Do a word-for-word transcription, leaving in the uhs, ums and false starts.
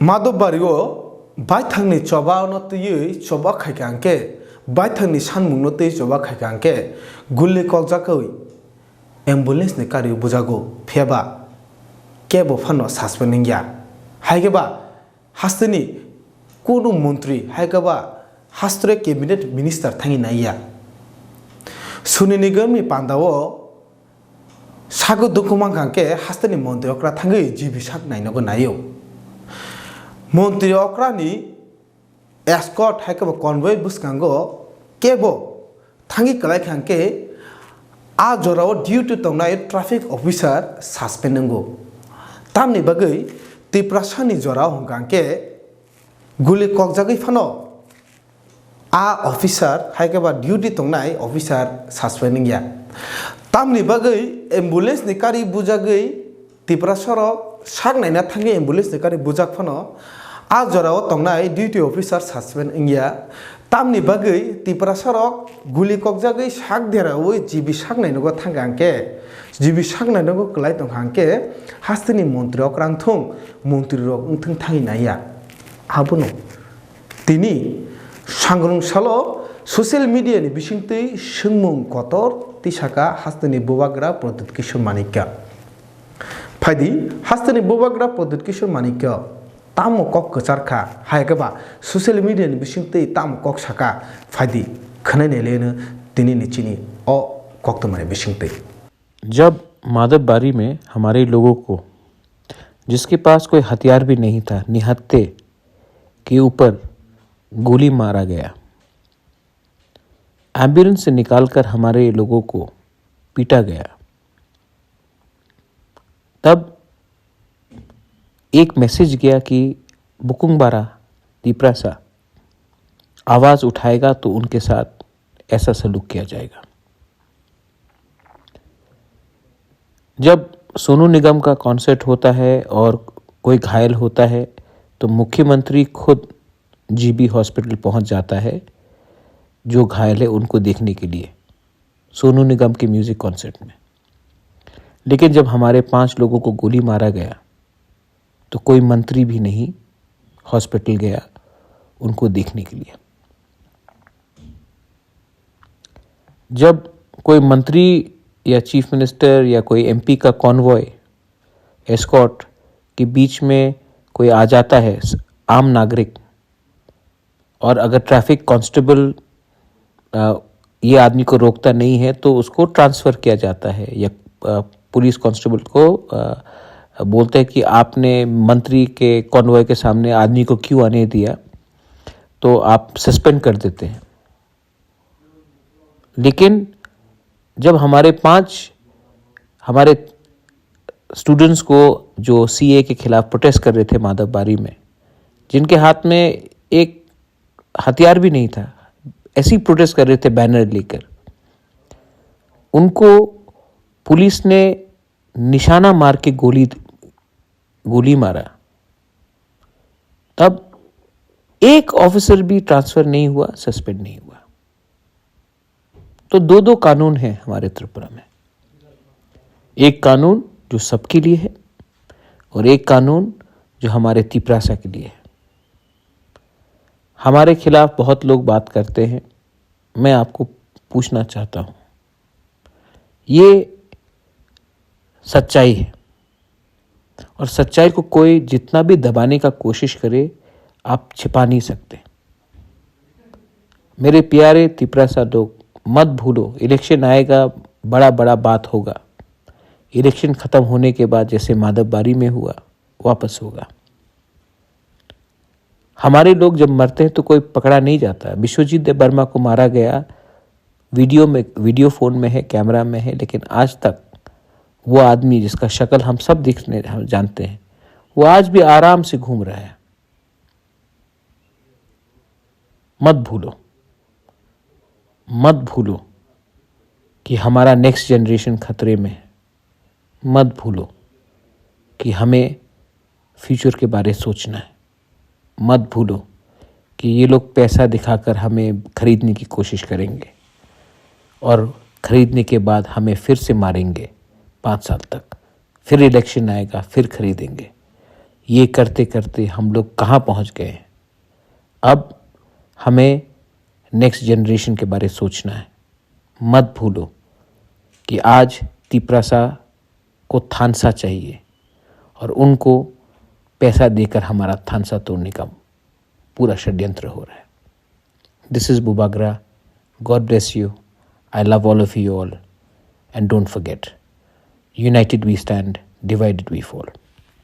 Madhobari o baithangni choba no twiwi choba khaikha hwnkhe, baithangni sanmung no twiwi choba khaikha hwnkhe, guli kokjagwi ambulance ni kari bujago, phiyaba kebo phano suspend wngya. Haikhe ba hasteni kunu montri, haikhe ba hasteni cabinet minister thangwi naiya. Soni Nigam ni panda o sago dukhu mankha hwnkhe hasteni montri okra thangwi G B sak nainogo naio. Montri okra ni escort haikhe bo convoy bwskango kebo thangwi kwlai kha hwnkhe, a jorao duty tongnai traffic officer suspend wngo. Tamni bagwi Tiprasani jorao hwnkha hwnkhe guli kokjagwi phano a officer haikhe ba duty tongnai officer suspend wngya. Tamni bagwi ambulance ni kari bujagwi Tiprasa rok sak naina thangwi ambulance ni kari bujak phano a jorao tongnai duty officer suspend wngya. Tamni bagwi Tiprasa rok guli kokjagwi sak deraui G B sak nainogo thangkha hwnkhe, G B sak nainogo kwlai tongkha hwnkhe hasteni montri okra wngthung, montri rok wngthung thangwi naiya. Abono tini sangrung salo social media ni bisingtwi swngmung kotor tisaka hasteni bubagra Pradyut Kishore Manikya. Phaidi, hasteni bubagra Pradyut Kishore Manikya tamo kok kwchar kha, hai khe ba social media ni bisingtwi tamo kok saka, phaidi khwnai nai leno tini ni chini o koktwmani bisingtwi. जब माधव बारी में हमारे लोगों को, जिसके पास कोई हथियार भी नहीं था, निहत्थे के ऊपर गोली मारा गया। एम्बुलेंस से निकालकर हमारे लोगों को पीटा गया। तब एक मैसेज गया कि बुकुंगबारा तिप्रासा आवाज़ उठाएगा तो उनके साथ ऐसा सलूक किया जाएगा। जब सोनू निगम का कॉन्सर्ट होता है और कोई घायल होता है, तो मुख्यमंत्री खुद जीबी हॉस्पिटल पहुंच जाता है जो घायल है उनको देखने के लिए, सोनू निगम के म्यूजिक कॉन्सर्ट में। लेकिन जब हमारे पांच लोगों को गोली मारा गया, तो कोई मंत्री भी नहीं हॉस्पिटल गया उनको देखने के लिए। जब कोई मंत्री या चीफ मिनिस्टर या कोई एमपी का कॉन्वॉय, एस्कॉर्ट के बीच में कोई आ जाता है, स-, आम नागरिक, और अगर ट्रैफिक कांस्टेबल, अ, ये आदमी को रोकता नहीं है, तो उसको ट्रांसफ़र किया जाता है या, अ, पुलिस कांस्टेबल को, अ, बोलते हैं कि आपने मंत्री के कॉन्वॉय के सामने आदमी को क्यों आने दिया, तो आप सस्पेंड कर देते हैं। लेकिन जब हमारे पांच, हमारे स्टूडेंट्स को, जो सीए के खिलाफ प्रोटेस्ट कर रहे थे माधव बारी में, जिनके हाथ में एक हथियार भी नहीं था, ऐसे ही प्रोटेस्ट कर रहे थे बैनर लेकर, उनको पुलिस ने निशाना मार के गोली, गोली मारा, तब एक ऑफिसर भी ट्रांसफर नहीं हुआ, सस्पेंड नहीं हुआ। तो दो दो कानून हैं हमारे त्रिपुरा में, एक कानून जो सबके लिए है और एक कानून जो हमारे तिपरासा के लिए है। हमारे खिलाफ बहुत लोग बात करते हैं, मैं आपको पूछना चाहता हूँ, ये सच्चाई है और सच्चाई को कोई जितना भी दबाने का कोशिश करे, आप छिपा नहीं सकते। मेरे प्यारे तिपरासा लोग, मत भूलो, इलेक्शन आएगा, बड़ा बड़ा बात होगा। इलेक्शन खत्म होने के बाद जैसे माधव बारी में हुआ, वापस होगा। हमारे लोग जब मरते हैं तो कोई पकड़ा नहीं जाता। विश्वजीत देव वर्मा को मारा गया, वीडियो में, वीडियो फोन में है, कैमरा में है, लेकिन आज तक वो आदमी जिसका शक्ल हम सब दिखने, हम जानते हैं, वो आज भी आराम से घूम रहा है। मत भूलो, मत भूलो कि हमारा नेक्स्ट जनरेशन खतरे में है। मत भूलो कि हमें फ्यूचर के बारे सोचना है। मत भूलो कि ये लोग पैसा दिखाकर हमें खरीदने की कोशिश करेंगे और खरीदने के बाद हमें फिर से मारेंगे पाँच साल तक। फिर इलेक्शन आएगा, फिर खरीदेंगे। ये करते करते हम लोग कहाँ पहुँच गए? अब हमें नेक्स्ट जनरेशन के बारे सोचना है। मत भूलो कि आज तिपरासा को थानसा चाहिए और उनको पैसा देकर हमारा थानसा तोड़ने का पूरा षड्यंत्र हो रहा है। This is Bubagra. God bless you. I love all of you all. And don't forget, united we stand, divided we fall.